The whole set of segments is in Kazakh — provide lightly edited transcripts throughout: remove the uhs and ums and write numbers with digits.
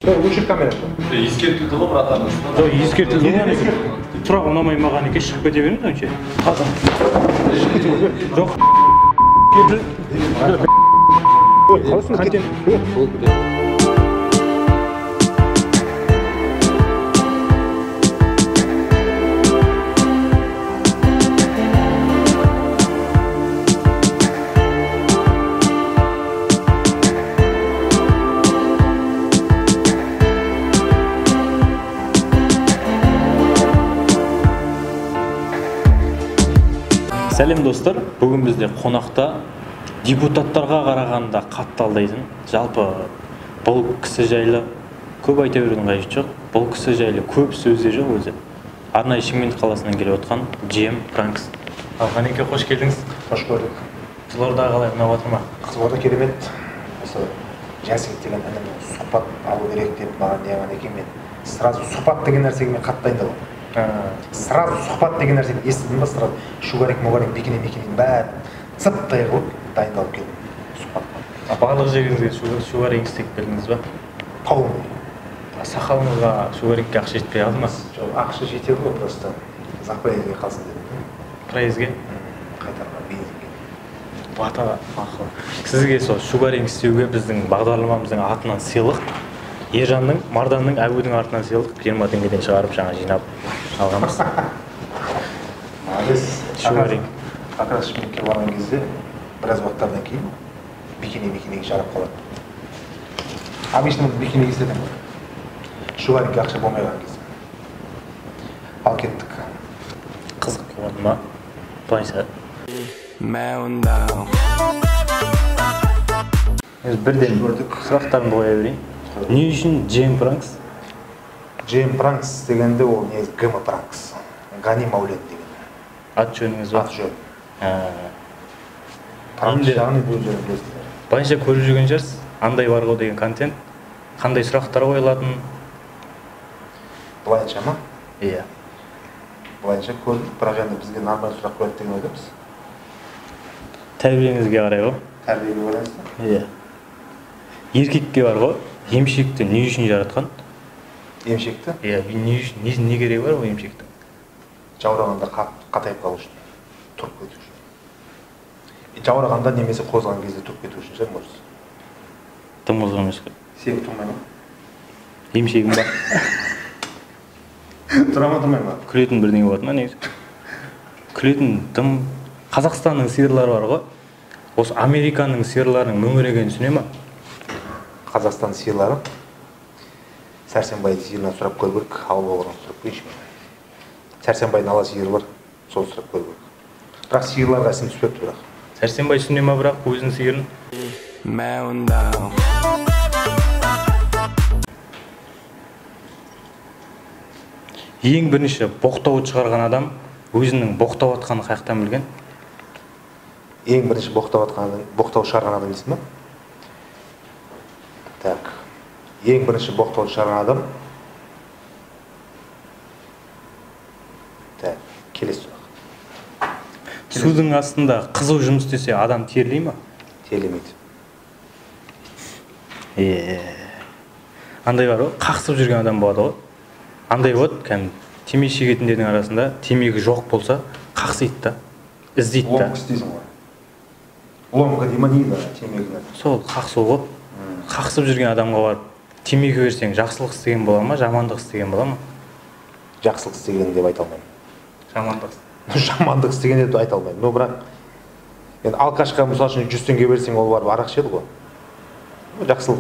Өшір камераны. Ескертілді ғой, братан. Жоқ, ескертілді ғой. Сұрақ ұнамай маған екен, шығып кете беріңіз вообще. Таза. Жоқ. Контент. Сәлем достар, бүгін бізде қонақта депутаттарға қарағанда қатты алдайтын, жалпы бұл кісі жайлы көп айта берудің қажеті жоқ, бұл кісі жайлы көп сөз де жоқ өзі. Арнайы Шымкент қаласынан келіп отқан GM Pranks. Ал Ғанеке, қош келдіңіз. Қош көрдік. Қызылорда қалай, ұнап жатыр ма? Қызылорда керемет. Осы Жасик деген інімнің сұхбат алу керек деп маған не қылған екен, мен сразу сұхбат деген нәрсеге мен қатты дайындаламын. Сразу сұхбат деген нәрсені естідім ба, сразу шугарик, мугарик, бикини, микини бәрін цыптай қылып дайындалып келдім сұхбатқа. Барлық жеріңізге шугарик істеп келдіңіз ба? Полный. Сақалыңызға шугарикке ақша жетпей қалды ма? Жоқ, ақша жетеді ғой, просто заправкаға қалсын дедім. Проездге? Қайтарма, бензинге. Бата мақұл. Сізге сол шугарик істеуге біздің бағдарламамыздың атынан сыйлық, Ержанның, Марданның, Әбудің артынан сыйлық 20 теңгеден шығарып жаңа жинап алғанбыз. Молодец. Шугарик. Как раз Шымкентке барған кезде біраз уақыттардан кейін бикини-микиниге жарап қалады. Обычно бикиниге істедім ғой. Шугарикке ақша болмай қалған кезде. Ал кеттік. Қызық болады ма? Былайша. Бірден сұрақтарымды қоя берейін. Не үшін GM Pranks? GM Pranks дегенде ол негізі GM Pranks. Ғани Маулен деген. Ат жөніңіз ба? Ат жөн. Пранкс жағын енді өздерің білесіздер. Былайша көріп жүрген шығарсыз, андай бар ғой деген контент. Қандай сұрақтар қойылатын? Былайынша ма? Иә. Былайынша көрдік, бірақ енді бізге нормаль сұрақ қояды деген ойдамыз. Тәрбиеңізге қарай ғой. Тәрбиеге байланысты? Иә. Еркекке бар ғой, емшекті не үшін жаратқан? Емшекті? Иә, не үшін, не керегі бар ол емшектің? Жаурағанда қатайып қалу үшін, тұрып кету үшін. Жаурағанда немесе қозған кезде тұрып кету үшін шығар, может. Тым қызық емес қой. Сегі тұрмай ма? Емшегім бар. Тұра ма, тұрмай ма? Күлетін бірдеңе болады ма негізі? Күлетін тым. Қазақстанның сиырлары бар ғой. Осы Американың сиырларының мөңірегенін түсіне ма? Қазақстан сиырлары Сәрсенбайдың сиырынан сұрап көру керек, ауылға барған сұрап көрейінші мен. Сәрсенбайдың ала сиыры бар, соны сұрап көру керек. Бірақ сиырларға ісім түспепті бірақ. Сәрсенбай түсіне ма бірақ өзінің сиырын? Ең бірінші боқтауды шығарған адам өзінің боқтап атқанын қаяқтан білген? Ең бірінші боқтап атқан адам, боқтау шығарған адам дейсің ба? Так. Ең бірінші боқтауды шығарған адам. Так, келесі сұрақ. Судың астында қызу жұмыс істесе адам терлей ма? Терлемейді. Андай бар ғой, қақсып жүрген адам болады ғой. Андай болады, кәдімгі темекі шегетіндердің арасында темекі жоқ болса қақсиды да, іздейді да. Ломка істейсің ғой. Ломка дей ма, не дейді темекіні? Сол қақсу ғой. Қақсып жүрген адамға барып темекі берсең, жақсылық істеген бола ма, жамандық істеген бола ма? Жақсылық істеген деп айта алмаймын. Жамандық. Жамандық істеген деп айта алмаймын. Но бірақ енді алкашқа мысал үшін 100 теңге берсең, ол барып арақ ішеді ғой. Жақсылық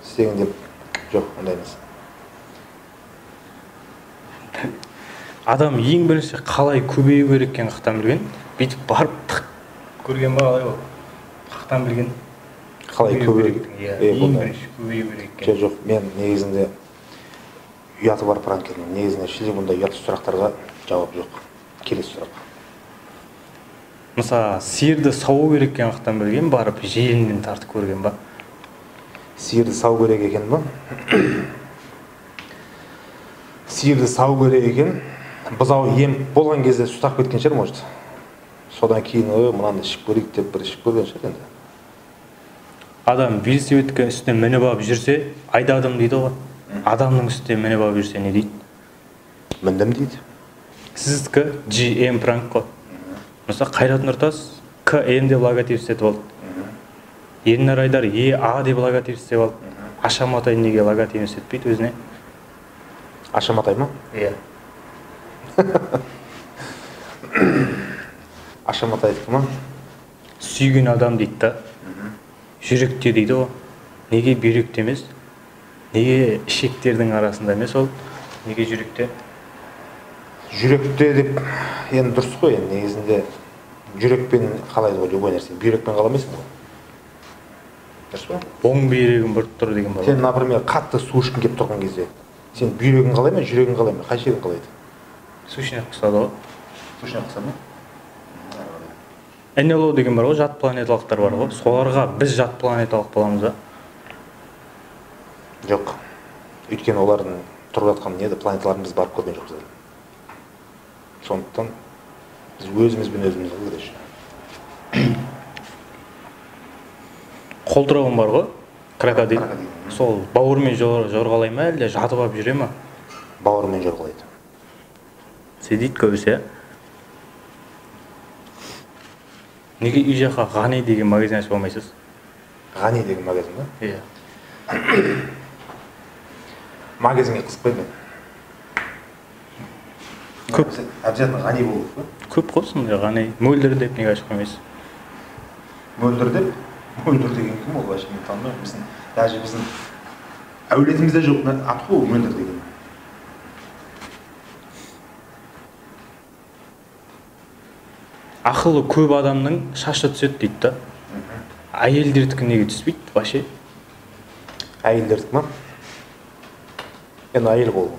істеген деп жоқ, ондай емес. Адам ең бірінші қалай көбею керек екенін қақтан білген, бүйтіп барып тық көрген ба, қалай ол? Қақтан білген. Қалай көбею керек? Иә, ең бірінші көбею керек екен. Жоқ, мен негізінде ұяты бар пранкермін. Негізінде шілде бұндай ұятсыз сұрақтарға жауап жоқ. Келесі сұрақ. Мысалы, сиырды сауу керек екенін қақтан білген, барып желінен тартып көрген ба? Сиырды сау керек екен ба? Сиырды сау керек екен. Бұзау ем болған кезде сүт ағып кеткен шығар, может. Содан кейін, мынаны ішіп көрейік деп бір ішіп көрген шығар енді. Адам велосипедке үстіне мініп алып жүрсе, айдадым дейді ғой. Адамның үстіне мініп алып жүрсе не дейді? Міндім дейді. Сіздікі GM пранк қой. Мысалы Қайрат Нұртас КМ деп логотип істетіп алды. Ернар Айдар ЕА деп логотип істеп алды. Аша Матай неге логотип істетпейді өзіне? Аша Матай ма? Иә. Аша Матайдікі ма? Сүйген адам дейді да. Жүректе дейді ғой. Неге бүйректе емес? Неге ішектердің арасында емес ол? Неге жүректе? Жүректе деп енді дұрыс қой, енді негізінде жүрекпен қалайды ғой любой нәрсе. Бүйрекпен қаламайсың ғой. Дұрыс па? Оң бүйрегім бұрып тұр деген бар. Сен, например, қатты су ішкің келіп тұрған кезде, сен бүйрегің қалай ма, жүрегің қалай ма, қай жерің қалайды? Су ішіне құсады ғой. Су ішіне құсады ма? НЛО деген бар ғой, жат планеталықтар бар ғой. Соларға біз жат планеталық боламыз ба? Жоқ. Өйткені олардың тұрып жатқан не еді, планеталарын біз барып көрген жоқпыз әлі. Сондықтан біз өзімізбен өзіміз ғой, короче. Қолтырауын бар ғой, крокодил. Сол бауырмен жорғалай ма, әлде жатып алып жүре ма? Бауырмен жорғалайды. Сидит көбісі, иә? Неге үй жаққа Ғани деген магазин ашып алмайсыз? Ғани деген магазин ба? Иә. Магазинге қызықпаймын мен. Көп. Обязательно Ғани болу керек па? Көп қой сондай Ғани. Мөлдір деп неге ашып қоймайсыз? Мөлдір деп? Мөлдір деген кім ол вообще мен танымаймын. Біздің, даже біздің әулетімізде жоқ ат қой ол Мөлдір деген. Ақылы көп адамның шашы түседі дейді да. Әйелдердікі неге түспейді вообще? Әйелдердікі ма? Енді әйел болу.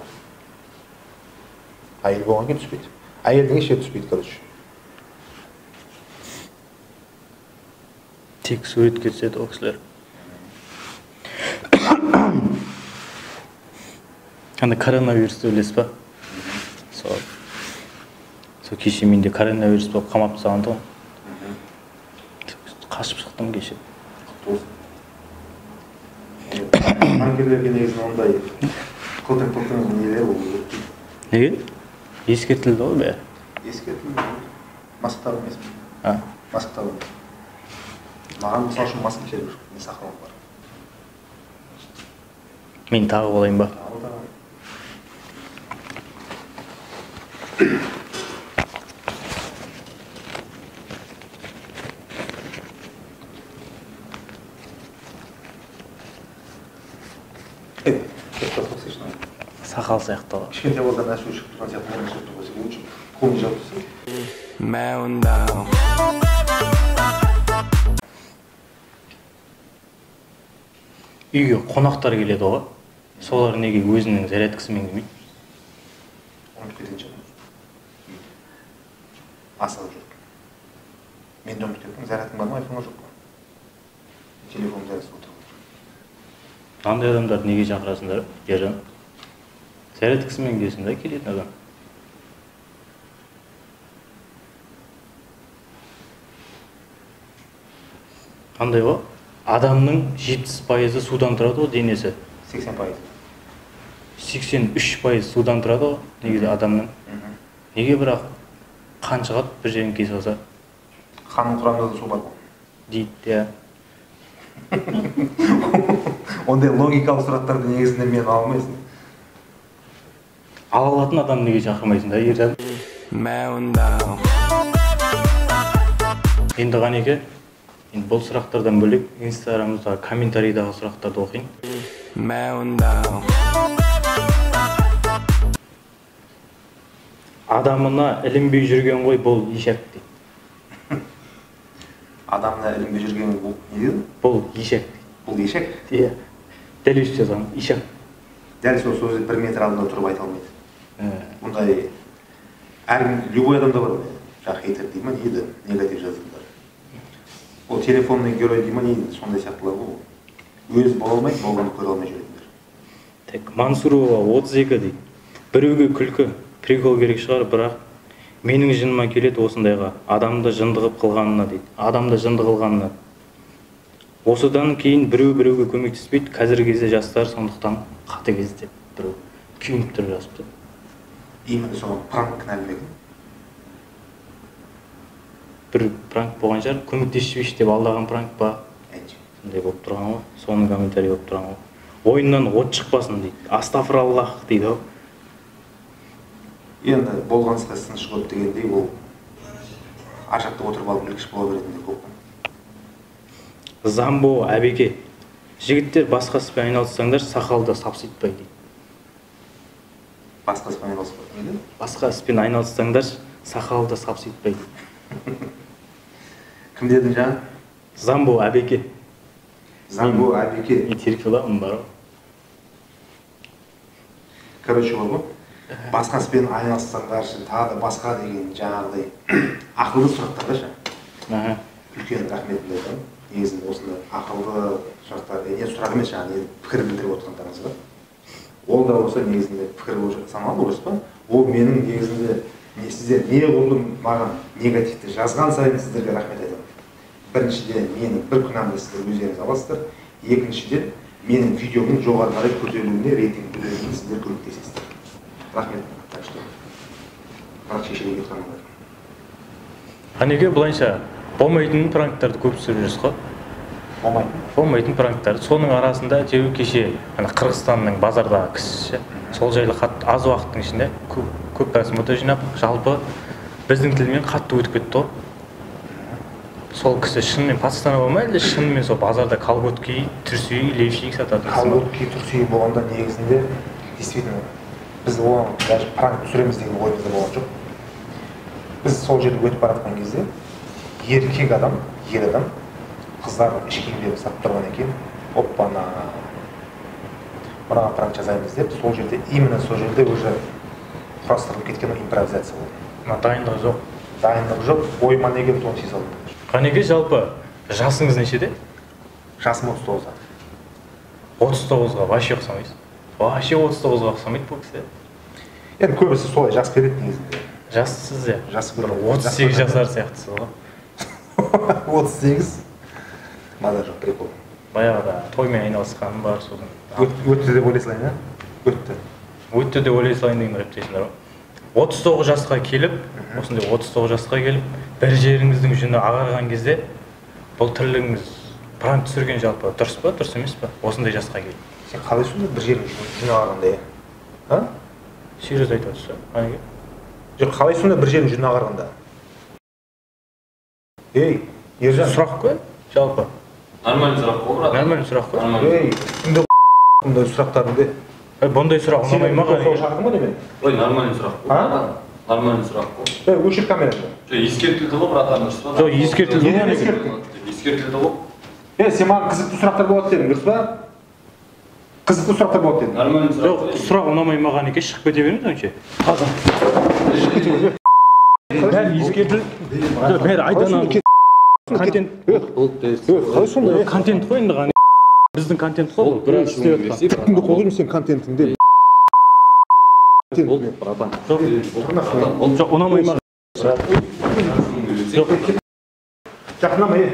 Әйел болған кейін түспейді. Әйелдің еш жері түспейді, короче. Тек суретке түседі ол кісілер. Ана коронавирусты білесіз ба? Сол. Сол кеше менде коронавирус болып қамап тастаған тұғын. Қашып шықтым кеше. Құтты болсын. Банкерлерге негізінен ондай қылтың-пылтың нелер болу керек дейді. Неге? Ескертілді ғой бәрі. Ескертілді. Маска тағу емес пе? А? Маска тағу емес. Маған мысал үшін маска керек жоқ. Мен сақалым бар. Мен тағып алайын ба? Тағып алайын. Сақал сияқты ғой. Кішкентай балдар нәрсе шығып тұрған сияқты мұрны шығып тұрған сияқты. Лучше қолын жауып тұрсын. Үйге қонақтар келеді ғой. Солар неге өзінің зарядкасымен келмейді? Ұмытып кеткен шығар. Асығып жүріп. Мен де ұмытып кеттім. Зарядкам бар ма, айфонға жоқ па? Телефоным зарядсыз отыр. Андай адамдарды неге шақырасыңдар, Ержан? Зарядкасымен келсін да келетін адам. Андай ғой, адамның 70% судан тұрады ғой денесі. 80%. 83% судан тұрады ғой негізі адамның. Неге бірақ қан шығады бір жерін кесіп алса? Қанның құрамында да су бар ғой. Дейді, иә. Ондай логикалық сұрақтарды негізінде мен ала алмайсың. Ала алатын адам неге шақырмайсың да, Ержан? Енді Ғанеке, енді бұл сұрақтардан бөлек Инстаграмымыздағы комментарийдағы сұрақтарды оқиын. Адамына ілінбей жүрген ғой бұл ешек дейді. Адамына ілінбей жүрген бұл не деді? Бұл ешек дейді. Бұл ешек? Иә. Дәл өйстіп жазған, ешек. Дәл сол сөзді 1 метр алдында тұрып айта алмайды. Бұндай әркім, любой адамда бар ғой. Жаңағы хейтер дей ма, не еді, негатив жазғандар. Ол телефонный герой дей ма, не еді, сондай сияқтылар ғой ол. Өзі бола алмайды, болғанды көре алмай жүретіндер. Так, Мансурова 32 дейді. Біреуге күлкі, прикол керек шығар, бірақ менің жыныма келеді осындайға. Адамды жынды қылып қылғанына дейді. Адамды жынды қылғанына. Осыдан кейін біреу біреуге көмектеспейді, қазіргі кезде жастар сондықтан қатыгез деп біреу күйініп тұрып жазыпты. Именно соған пранк кінәлі ме екен? Бір пранк болған шығар, көмектеспейші деп алдаған пранк па? Сондай болып тұрған ғой, соның комментарий болып тұрған ғой. Ойыннан от шықпасын дейді, астафыраллах дейді ғой. Енді болған іске сыншы көп дегендей, ол ар жақта отырып алып ілгіш бола беретіндер көп қой. Замбо Әбеке, жігіттер басқа іспен айналыссаңдар сақалды сапситпай дейді. Басқа іспен айналыспай дейді? Басқа іспен айналыссаңдар сақалды сапситпай дейді. Кім дедің жаңа? Замбо Әбеке. Замбо Әбеке. Мен терпей аламын бар ғой. Короче, бар ғой. Басқа іспен айналыссаңдар, тағы да басқа деген жаңағыдай ақылды сұрақтар да жаңа. Үлкен рахметімді айтамын. Негізінде осындай ақылды сұрақтар, не сұрақ емес, жаңағы пікір білдіріп отырғандарыңыз бар. Ол да болса негізінде пікір болып саналады, дұрыс па? Ол менің негізінде сіздер неғұрлым маған негативті жазған сайын сіздерге рахмет айтамын. Біріншіден, менің бір күнәмді сіздер өздеріңіз аласыздар. Екіншіден, менің видеомның жоғары қарай көтерілуіне, рейтинг көтерілуіне сіздер көмектесесіздер. Рахмет. Так что, бірақ шешеліп кеткен. Қанеке, былайынша болмайтын пранктарды көп түсіріп жүрсіз ғой? Болмайтын? Болмайтын пранктар. Соның арасында әйтеуір кеше ана Қырғызстанның базардағы кісісі сол жайлы қатты аз уақыттың ішінде көп просмотр жинап, жалпы біздің тілмен қатты өтіп кетті ғой. Сол кісі шынымен подстава ма, әлде шынымен сол базарда колготки, түрсей, левшик сататын кісі ма? Колготки, түрсей болғанда негізінде действительно біз оған даже пранк түсіреміз деген ойымызда болған жоқ. Біз сол жерде өтіп бара жатқан кезде еркек адам, ер адам қыздардың іш киімдерін сатып тұрған екен, оппана, мынаған пранк жасаймыз деп, сол жерде, именно сол жерде уже құрастырылып кеткен импровизация болды. Мына дайындық жоқ. Дайындық жоқ, ойыма не келді, соны істей салдым. Қанеке, жалпы жасыңыз нешеде? Жасым 39-да. 39-ға вообще ұқсамайсыз. Вообще 39-ға ұқсамайды бұл кісі. Енді көбісі солай жас береді негізінде. Жассыз иә. Жас бір көрінеді. 38 жасар сияқтысыз ғой. 38? Маза жоқ, прикол. Баяғыда тоймен айналысқаным бар сосын. Өтті деп ойлай салайын, а? Өтті. Өтті деп ойлай салайын деген рептейсіңдер ғой. 39 жасқа келіп, осындай 39 жасқа келіп, бір жеріңіздің жүні ағарған кезде бұл тірлігіңіз пранк түсірген жалпы дұрыс па, дұрыс емес па? Осындай жасқа келіп. Сен қалай сонда бір жерің жүні ағарғанда, е? А? Серьезно айтып отырсыз ба? Қанеке? Жоқ, қалай сонда бір жерің жүні ағарғанда? Ей, Ержан. Сұрақ қой, жалпы. Нормальный сұрақ қой, брат. Нормальный сұрақ қой. Нормальный. Ей, кімді бұндай сұрақтарыңды? Ей, бұндай сұрақ ұнамай ма, Сен Қанеке? шақырдың ба немен? Ой, нормальный сұрақ қой. А? Нормальный сұрақ қой. Ей, өшір камераңды. Жоқ, ескертілді ғой, братан, дұрыс па? Жоқ, ескертілді ғой, Неден Қанеке? ескерттің? Ескертілді ғой. Ей, сен маған қызықты сұрақтар болады дедің, дұрыс па? Қызықты сұрақтар болады дедің. Нормальный сұрақ Жоқ, қой. сұрақ ұнамай ма, Қанеке? Шығып кете беріңіз онша. Таза. Шығып кете беріңіз. Бәрі ескертілді. Жоқ, бәрі айдан контент. Қалай сонда? Контент қой енді, Қане. Біздің контент қой бұл. Ол Істеп жатқан. Тіпті қойдым сен контентіңді. Болды, братан. Жоқ, жоқ, ұнамай ма? Жоқ. Жақындама, е.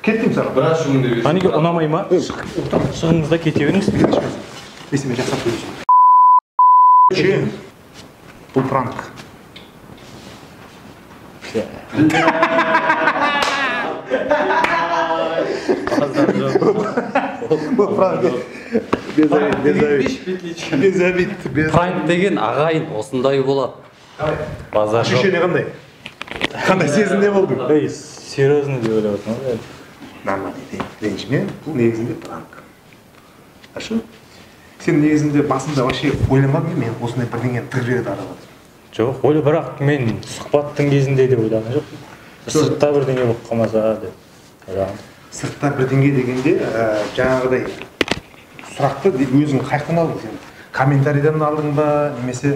Кет деймін саған. Біраз шуыңды берсін. Қанеке, ұнамай ма? Шығыңыз да кете беріңіз. Мен сенімен жақсылап сөйлесейін. Бұл пранк. Бұл пранк. Без обид, без обид. Без обид, без Пранк деген ағайын осындай болады. Давай. Базар жоқ. Ощущение қандай? Қандай сезімде болдың? Ей, серьезно деп ойлап отырмын ғой. Нормально, ренжіме, бұл негізінде пранк. Хорошо? Сен негізінде басында вообще ойламадың ба, мен осындай бірдеңені тығып жібереді араға деп? Жоқ, ойла, бірақ мен сұхбаттың кезінде деп ойлаған жоқпын. Сыртта бірдеңе болып қалмаса деп ойлағанмын. Сыртта бірдеңе дегенде, жаңағыдай сұрақты өзің қаяқтан алдың сен? Комментарийден алдың ба, немесе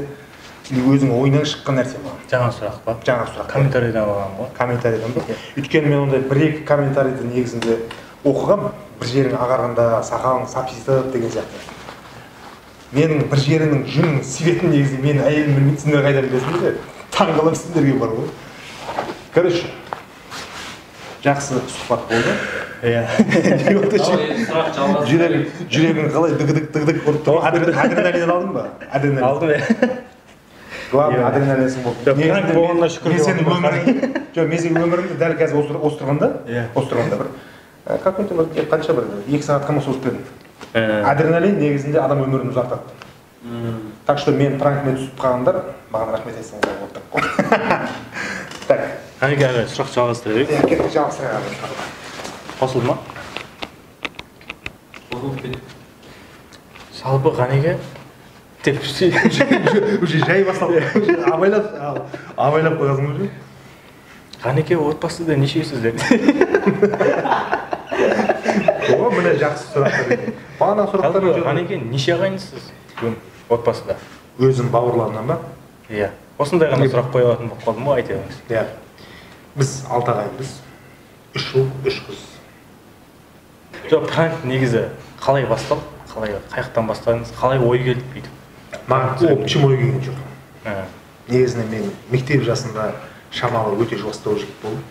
өзің ойынан шыққан нәрсе ма? Жаңа сұрақ па? Жаңа сұрақ. Комментарийден алғанмын ғой. Комментарийден ба? Өйткені мен ондай бір-екі комментарийді негізінде оқығам, бір жерің ағарғанда, сақалың сапситып деген сияқты. Менің бір жерімнің жүнінің цветін негізінде менің әйелім білмейді, сендер қайдан білесіңдер? Таңғаламын сендерге бар ғой. Короче, жақсы сұхбат болды. Иә. Сұрақ жалғас. Жүрегің қалай дық-дық-дық ұрып тұр. Адреналин алдың ба? Адреналин. Алдым, иә. Главное, адреналинсің болды. Пранк болғанына шүкір. Мен сенің өмірің, жоқ, мен сенің өміріңді дәл қазір осы тұрғанда бір какой-то бір қанша бір 2 сағатқа ма созып бердім. Адреналин негізінде адам өмірін ұзартады. Так что мен пранкмен түсіп қалғандар маған рахмет айтсаңыздар болады деп қой. Так. Әнеке ағай, сұрақ жалғастыра берейік. Иә, кеттік, жалғастыра берейік. Қосылды ма? Қосылып кетті. Жалпы Ғанеке деп уже жай басталды. Абайлап қойғансың уже. Ғанеке отбасыда нешеусіздер? О, міне жақсы сұрақтар екен. Бағана сұрақтар жоқ. Ғанеке неше ағайындысыз бүгін отбасыда? Өзім бауырларымнан ба? Иә. Осындай ғана сұрақ қоя алатын болып қалдым ғой, айта беріңіз. Иә. Біз 6 ағайынбыз. 3 ұл, 3 қыз. Жоқ, пранк негізі қалай басталды? Қалай, қаяқтан бастадыңыз? Қалай ой келді бүйтіп? Маған общем ой келген жоқ. Негізінен мен мектеп жасында шамалы өте жуастау жігіт болдым.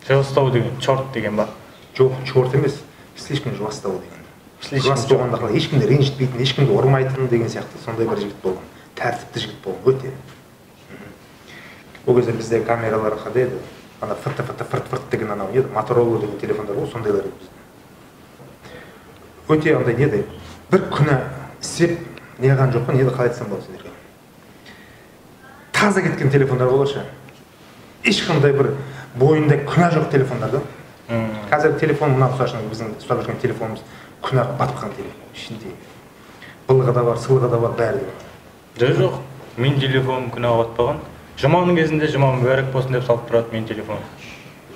Жуастау деген чорт деген ба? Жоқ, чорт емес, слишком жуастау деген. Жуас болғанда қалай, ешкімді ренжітпейтін, ешкімді ұрмайтын деген сияқты сондай бір жігіт болдым. Тәртіпті жігіт болдым өте. Ол кезде бізде камералар қандай еді? Ана фырт-фырт фырт-фырт деген анау не еді? Моторола деген телефондар ғой, сондайлар еді бізде. Өте андай не еді? Бір күні істеп не қылған жоқпын, не еді қалай айтсам болады сендерге. Таза кеткен телефондар болшы. Ешқандай бір бойында күнә жоқ телефондар да. Қазір телефон мына мысалы үшін біздің ұстап жүрген телефонымыз күнәға батып қалған телефон. Ішінде былығы да бар, сылығы да бар, бәрі де бар. Жоқ, мен телефоным күнәға батпаған. Жұманың кезінде жұма мүбәрәк болсын деп салып тұрады мен телефоным.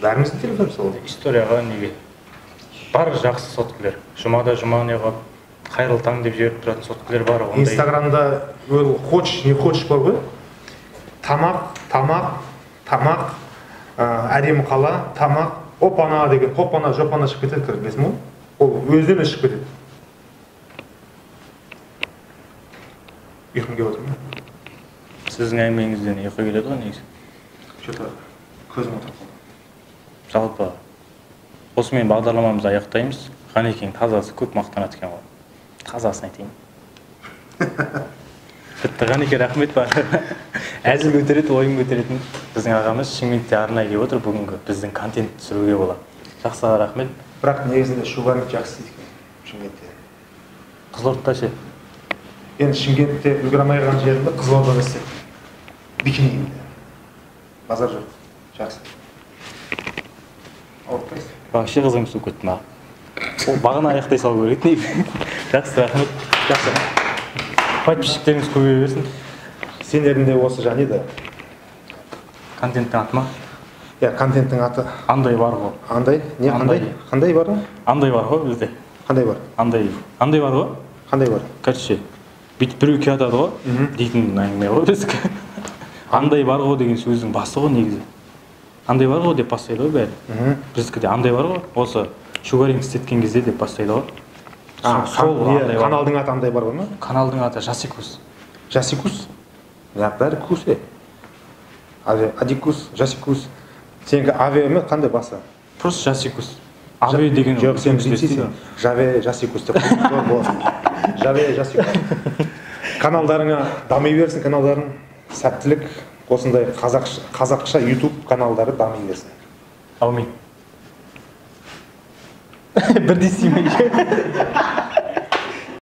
Бәріміздің телефонымыз сол. Историяға неге? Бар жақсы соткілер. Жұмада жұма не қылып, қайырлы таң деп жіберіп тұратын соткілер бар. Ондай. Инстаграмда ол хочешь, не хочешь бар ғой. Тамақ, тамақ, тамақ, әдемі қала, тамақ, опана деген, хопана, жопана шығып кетеді, білесің ғой? Ол өзінен шығып кетеді. Ұйқым келіп отыр ма? Сіздің әңгімеңізден ұйқы келеді ғой негізі. Что-то көзім отырып қалды. Жалпы осымен бағдарламамызды аяқтаймыз. Ғанекең тазасы көп мақтанады екен ғой. Тазасын айтайын. Бітті, Ғанеке, рахмет бар. Әзіл көтереді, ойын көтеретін біздің ағамыз Шымкентте арнайы келіп отыр бүгінгі біздің контент түсіруге бола. Жақсы аға, рахмет. Бірақ негізінде шугаринг жақсы істейді екен Шымкентте. Қызылордада ше? Енді Шымкентте үлгере алмай қалған жерімді Қызылордада істедім. Бикини. Базар жоқ. Жақсы. Ауыртпайсыз. Вообще қызығым суып кетті маған. Ол бағана аяқтай салу керек еді. Жақсы, рахмет. Жақсы. Подписчиктеріңіз көбейе берсін. Сендердің де осы жаңа еді. Контенттің аты ма? Иә, контенттің аты. Андай бар ғой. Андай? Не, қандай? Қандай бар? Андай бар ғой бізде. Қандай бар? Андай. Андай бар ғой? Қандай бар? Короче, бүйтіп біреу келатады ғой, дейтін әңгіме ғой біздікі. Андай бар ғой деген сөздің басы ғой негізі. Андай бар ғой деп бастайды ғой бәрі. Біздікі де андай бар ғой, осы шугаринг істеткен кезде деп бастайды ғой. Сол каналдың аты андай бар ғой ма? Каналдың аты Жасикус. Жасикус? Бәрі кус е. Адикус, Жасикус. Сенікі авиа ме қандай басы? Просто Жасикус. Авиа деген жоқ, сен бүйтсейсің. Жаве Жасикус деп қойып. Жаве Жасикус. Каналдарыңа дами берсін, каналдарың сәттілік, осындай қазақша YouTube каналдары дами берсін. Аумин. Бірдей істеймін.